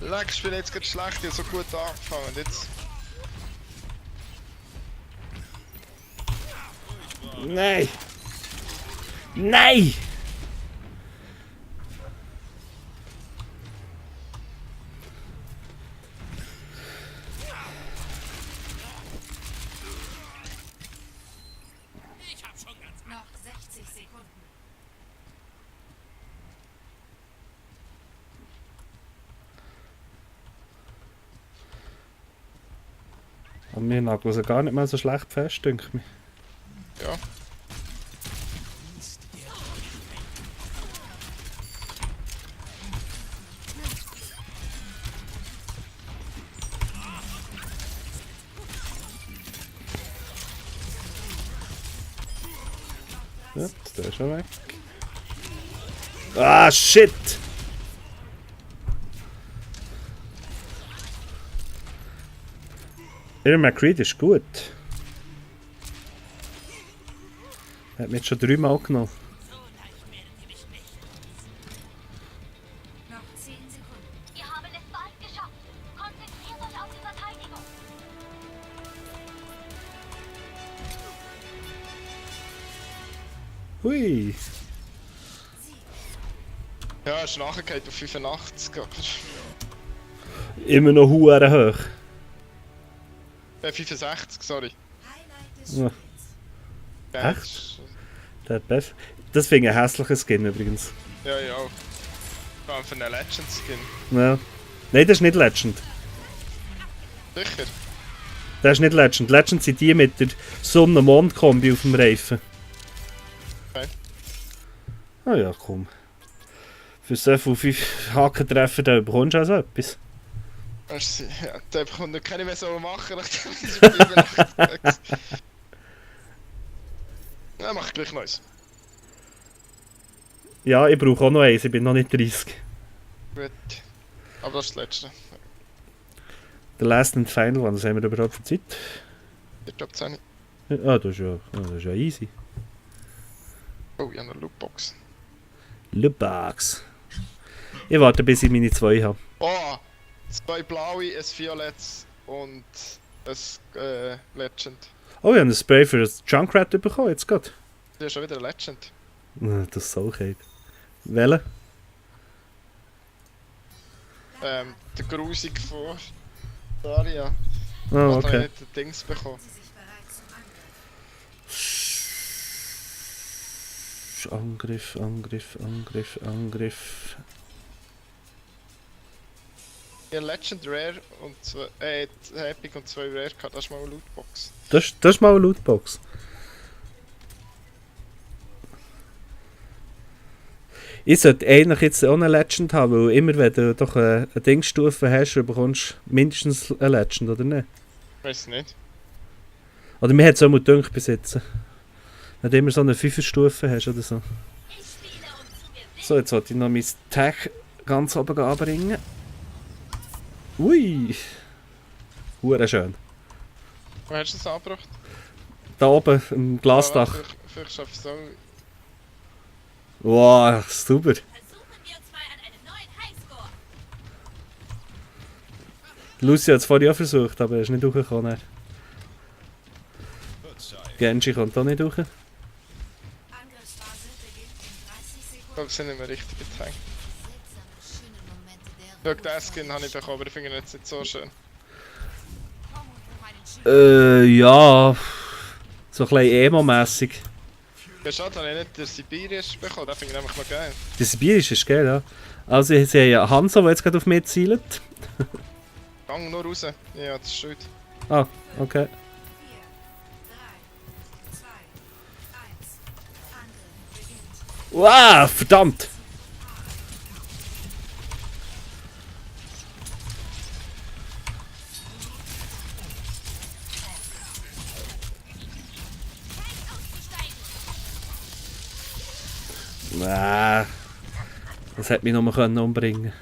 Leck, ich bin jetzt gerade schlecht, ich hab so gut angefangen und jetzt... Nein! Nein! Noch 60 Sekunden. Und mir nageln sie gar nicht mal so schlecht fest, denke ich mir. Ja. Ja, der ist schon weg. Ah, shit! Ihr McCreed ist gut. Er hat mich jetzt schon 3 Mal genommen. Noch 10 Sekunden. Wir haben es bald geschafft. Konzentriert euch auf die Verteidigung. Hui! Ja, ist nachgefallen auf 85, aber... Immer noch hure hoch. 65, sorry. Highlight des Ja. Spiels. Ja, Echt? ist- Der hat besser. Das finde ich ein hässlicher Skin übrigens. Ja, ja. Vor allem für einen Legend-Skin. Ja. Nein, das ist nicht Legend. Sicher? Das ist nicht Legend. Legend sind die mit der Sonne-Mond-Kombi auf dem Reifen. Okay. Ah ja, komm. Für so viel 5 Haken-Treffer da bekommst du also etwas. Weißt du, ja, da bekommt keine mehr so machen, nachdem ich so 85. Ja, mach ich gleich Neues. Ja, ich brauche auch noch eins, ich bin noch nicht 30. Gut. Aber das ist das letzte. Der Last and Final One, was haben wir da überhaupt für Zeit? Ich glaube 10. Ah, das ist ja easy. Oh, ich habe eine Lootbox. Lubax. Ich warte, bis ich meine 2 habe. Oh! 2 blaue, ein violettes und ein Legend. Oh, ich habe ein Spray für das Junkrat bekommen, jetzt geht. Das ist schon wieder ein Legend. Das ist so okay. Welche? Der Grusig von Daria. Ah, Hat noch okay. nicht den Dings bekommen. Sie sich bereit zum Angriff, Angriff. Angriff, Angriff, Angriff. Ja, Legend Rare und 2, Epic und 2 Rare gehabt, das ist mal eine Lootbox. Das ist mal eine Lootbox. Ich sollte eigentlich jetzt auch eine Legend haben, weil immer wenn du doch eine Dingstufe hast, dann bekommst du mindestens eine Legend, oder nicht? Weiß nicht. Oder mir hat es auch mal gedacht besitzen. Wenn du immer so eine 5er-Stufe hast oder so. So, jetzt sollte ich noch mein Tag ganz oben anbringen. Ui! Hure schön. Wo hast du das angebracht? Da oben, im Glasdach. Vielleicht schaffe ich es auch. Wow, super. Versuchen wir uns mal an einem neuen Highscore. Lucy hat es vorhin auch versucht, aber er ist nicht hochgekommen. Genji kommt auch nicht hoch. Angriffsphase beginnt in 30 Ich Sekunden. glaube, sie sind nicht mehr richtig getankt. Seltsame, schöne Momente der Schau, den Skin habe ich bekommen, aber ich finde ihn jetzt nicht so schön. Ja. So ein bisschen emo-mässig. Ja, schade, habe ich nicht den Sibirisch bekommen, den finde ich nämlich noch geil. Der Sibirisch ist geil, ja. Also, sie haben ja Hanzo, der jetzt gerade auf mich zielt. Gang nur raus. Ja, das ist schuld. Ah, okay. 4, 3, 2, 1. Angriff beginnt. Wow, verdammt! Ah, das hätte mich noch mal umbringen können.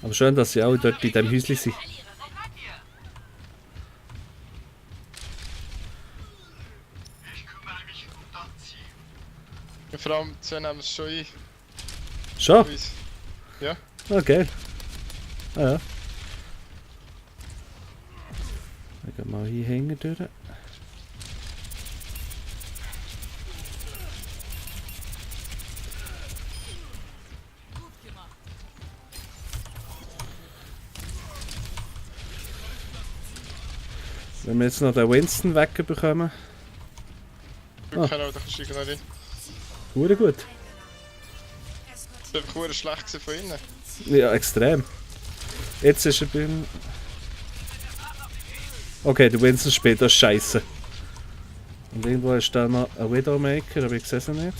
Aber schön, dass sie alle dort bei diesem Häuschen sind. Vor allem, zwei nehmen es schon ein. Schon? Uns. Ah, geil. Ah ja. Wir gehen mal hier hinten durch. Wenn wir jetzt noch den Winston wegbekommen, Wir können auch, da kannst du noch rein. hure gut. Das war einfach verdammt schlecht gewesen von innen. Ja, extrem. Jetzt ist er beim... Okay, der Winston spielt das scheiße. Und irgendwo ist da noch ein Widowmaker, aber ich sehe sie nicht.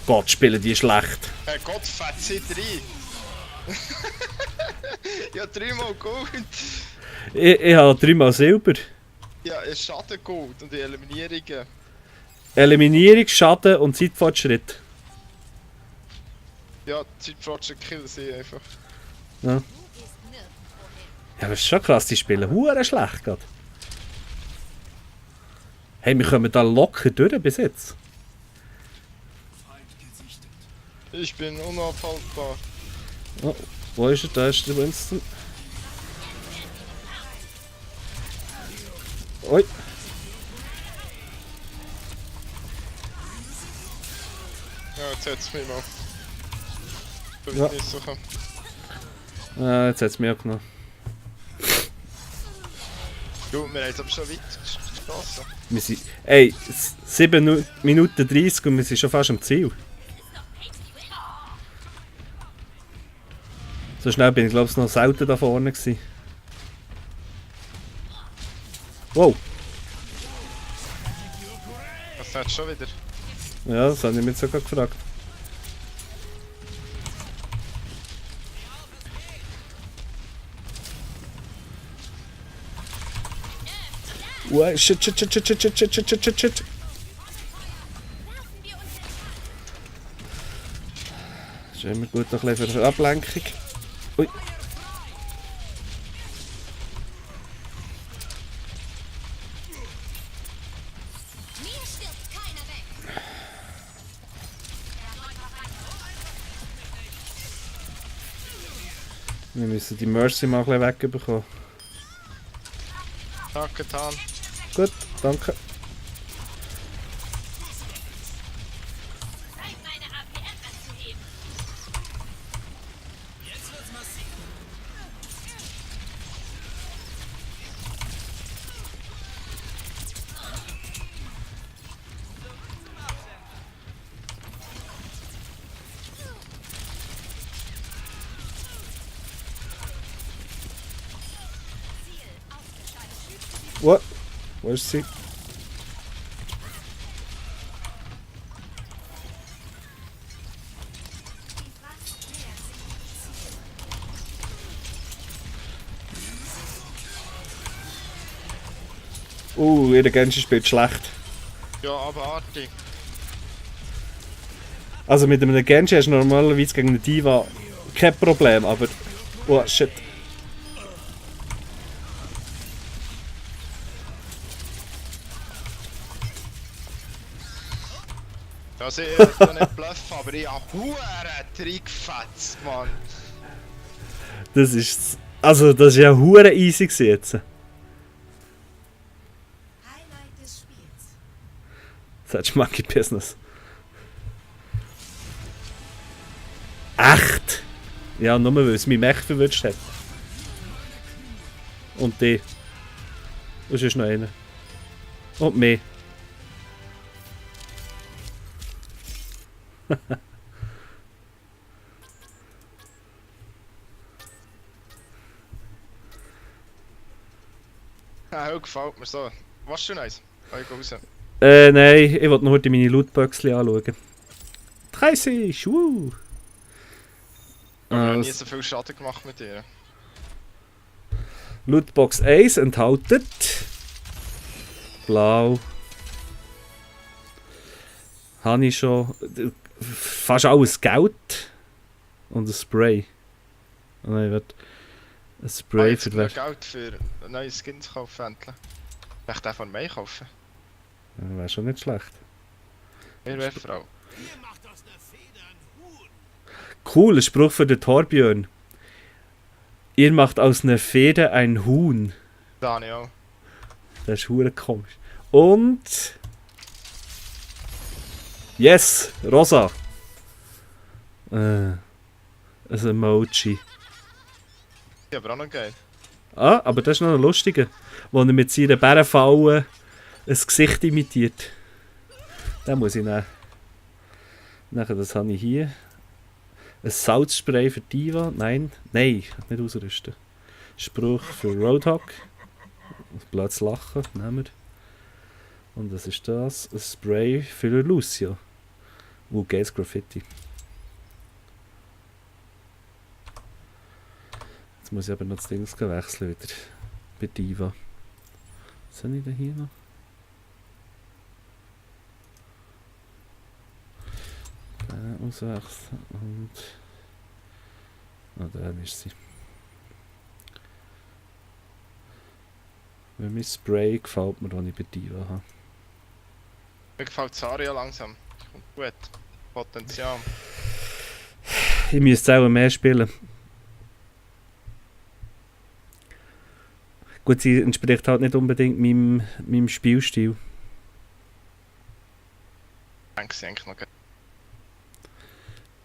Gott, spielen die schlecht. Herr Gott, fett sie rein! Ja, 3-mal Gold! Ich habe 3-mal Silber. Ja, ein Schadengold und die Eliminierungen. Eliminierung, Schaden und Zeitfortschritt. Ja, Zeitfortschritt killen sie einfach. Ja. Du gehst nirgendwo hin. Ja, das ist schon krass, die spielen hure schlecht gerade. Hey, wir kommen da locker durch bis jetzt. Ich bin unaufhaltbar. Oh, wo ist er? Da ist der Winston. Oi. Ja, jetzt hat es mich mal. Da Ja. ja. Nicht so kommen. Jetzt hat es mich auch genommen. Du, wir haben es aber schon weit geschossen. Wir sind, ey, 7 Minuten 30 und wir sind schon fast am Ziel. So schnell bin ich glaube ich noch selten da vorne gewesen. Wow, Was hat schon wieder? ja, das habe ich mich jetzt sogar gefragt. Shit. Das ist immer gut noch ein bisschen für Ablenkung. Ui. Mir stirbt keiner weg. Wir müssen die Mercy mal ein bisschen wegbekommen. Danke, getan. Gut, danke. Zeit, meine APM anzuheben. What? Wo ist sie? Ihr Genshin spielt schlecht. Ja, abartig. Also mit einem Genshin hast du normalerweise gegen eine Diva kein Problem, aber... Oh shit. Also ich will nicht bluffen, aber ich habe verdammt reingefetzt, Mann. Das ist... Also das ist ja hure easy gewesen jetzt. Highlight des Spiels. Das ist Monkey Business. Echt? Ja, nur weil es mich Mech verwünscht hat. Und die. Das ist noch einer. Und mehr. Ja, gefällt mir so. Was du nice? Ich gehe raus. Nein, ich wollte noch heute meine Lootboxen anschauen. 30! Woo! Ich habe nie so viel Schaden gemacht mit dir. Lootbox 1 enthalten. Blau. Habe ich schon. Fast alles Geld. Und ein Spray. Oh nein, warte. Ein Spray jetzt für genug die Geld für neue Skins kaufen endlich. Soll ich den von mir kaufen? Wäre schon nicht schlecht. Mir wäre Frau. Cool, ein Spruch für den Torbjörn. Ihr macht aus einer Feder ein Huhn. Da habe ich auch. Das ist hure komisch. Und... Yes! Rosa! Ein Emoji. Die aber auch noch geil. Ah, aber das ist noch ein lustiger. Wo er mit seiner Bärenfalle ein Gesicht imitiert. Den muss ich nehmen. Nachher, das habe ich hier. Ein Salzspray für Diva. Nein, nicht ausrüsten. Spruch für Roadhog. Blödes Lachen, nehmen wir. Und was ist das? Ein Spray für Lucio. Geiles Graffiti. Jetzt muss ich aber noch das Ding wechseln wieder. Bei Diva. Was habe ich denn hier noch? Den auswechseln und... Ah, da ist sie. Weil mein Spray gefällt mir, das ich bei Diva habe. Mir gefällt Zarya langsam. Kommt gut. Potenzial. Ich müsste auch mehr spielen. Gut, sie entspricht halt nicht unbedingt meinem Spielstil. Ich denke, sie eigentlich noch geil.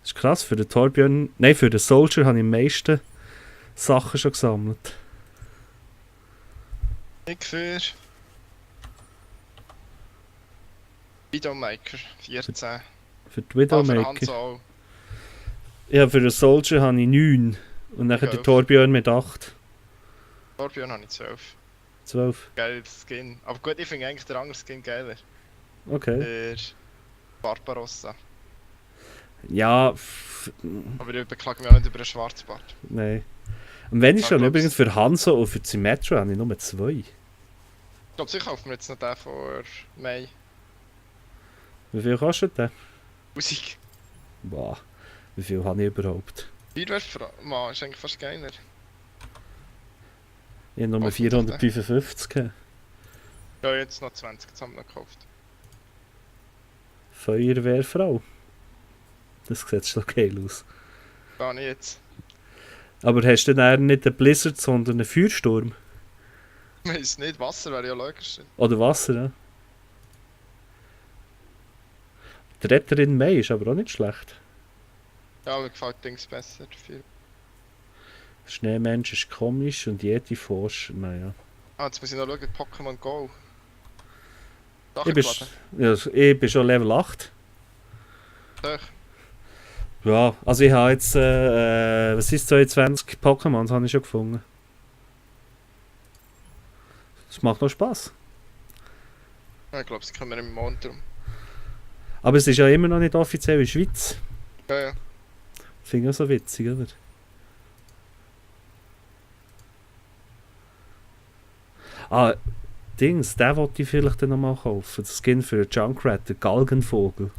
Das ist krass, für den Torbjörn... Nein, für den Soldier habe ich am meisten Sachen schon gesammelt. Ich für... Videomaker 14. Für die Für Widowmaker. Hanzo auch. Ja, für den Soldier habe ich 9. Und nachher der 12. Torbjörn mit 8. Torbjörn habe ich 12. 12. Geiler Skin. Aber gut, ich finde eigentlich der andere Skin geiler. Okay. Der Barbarossa. Ja, Aber ich beklage mich auch nicht über einen Schwarzbart. nein. Und wenn ich Ja, schon, glaub's. übrigens für Hanzo und für Symmetro habe ich nur 2. Ich glaube, ich kaufe mir jetzt noch den vor Mai. Wie viel kostet der? Musik. Boah, wie viel habe ich überhaupt? Mann, ist eigentlich fast geiler. Ich habe nur Was ist das denn? 455 gehabt. Ja, jetzt noch 20 zusammen noch gekauft. Feuerwehrfrau. Das sieht schon geil aus. Gar nicht jetzt. Aber hast du dann nicht einen Blizzard, sondern einen Feuersturm? Ich weiß nicht, Wasser wäre ja logisch. Oder Wasser, ja? Die Retterin May ist aber auch nicht schlecht. Ja, mir gefällt Dings besser. Viel. Schneemensch ist komisch und Yeti Forscher, naja. Ah, jetzt muss ich noch schauen, Pokémon Go. Ich bin schon Level 8. Doch. Ja, also ich habe jetzt, was ist 22 Pokémons habe ich schon gefunden. Das macht noch Spaß. Ja, ich glaube, sie kommen im Mond rum. Aber es ist ja immer noch nicht offiziell in der Schweiz. Ja, ja. Finde ich auch so witzig, oder? Ah, Dings, den wollte ich vielleicht dann nochmal kaufen. Das Skin für den Junkrat, den Galgenvogel.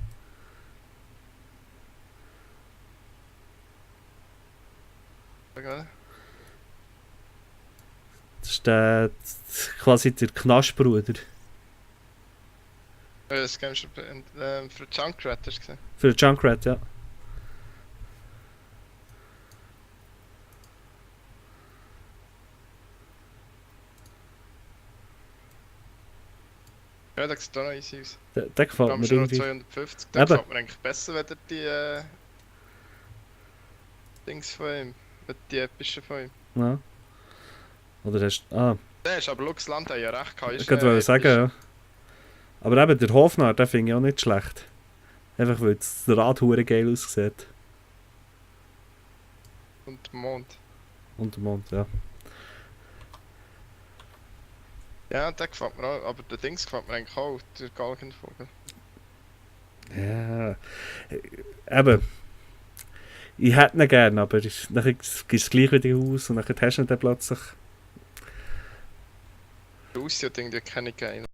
Okay. Das ist der, quasi der Knastbruder. Das Game schon für Junkrat hast du gesehen. Für den Junkrat, ja. Ja, das sieht auch noch easy aus. Der Da gefällt haben mir schon noch irgendwie. 250. Der Eben. gefällt mir eigentlich besser, wenn die Dings von ihm. Wenn die epischen von ihm. Ja. Oder hast du... Ah, Der ist aber Luxland hat ja recht gehabt. ich wollte sagen, ja. Aber eben, der Hofnar, den finde ich auch nicht schlecht. Einfach weil das Rad hure geil aussieht. Und Mond. Und der Mond, ja. Ja, der gefällt mir auch, aber der Dings gefällt mir eigentlich auch, der Galgenvogel. Ja. Eben. Ich hätte ihn gerne, aber nachher gibst du es gleich wieder aus und dann hast du ihn dann plötzlich. Der Aussieht irgendwie keine geil.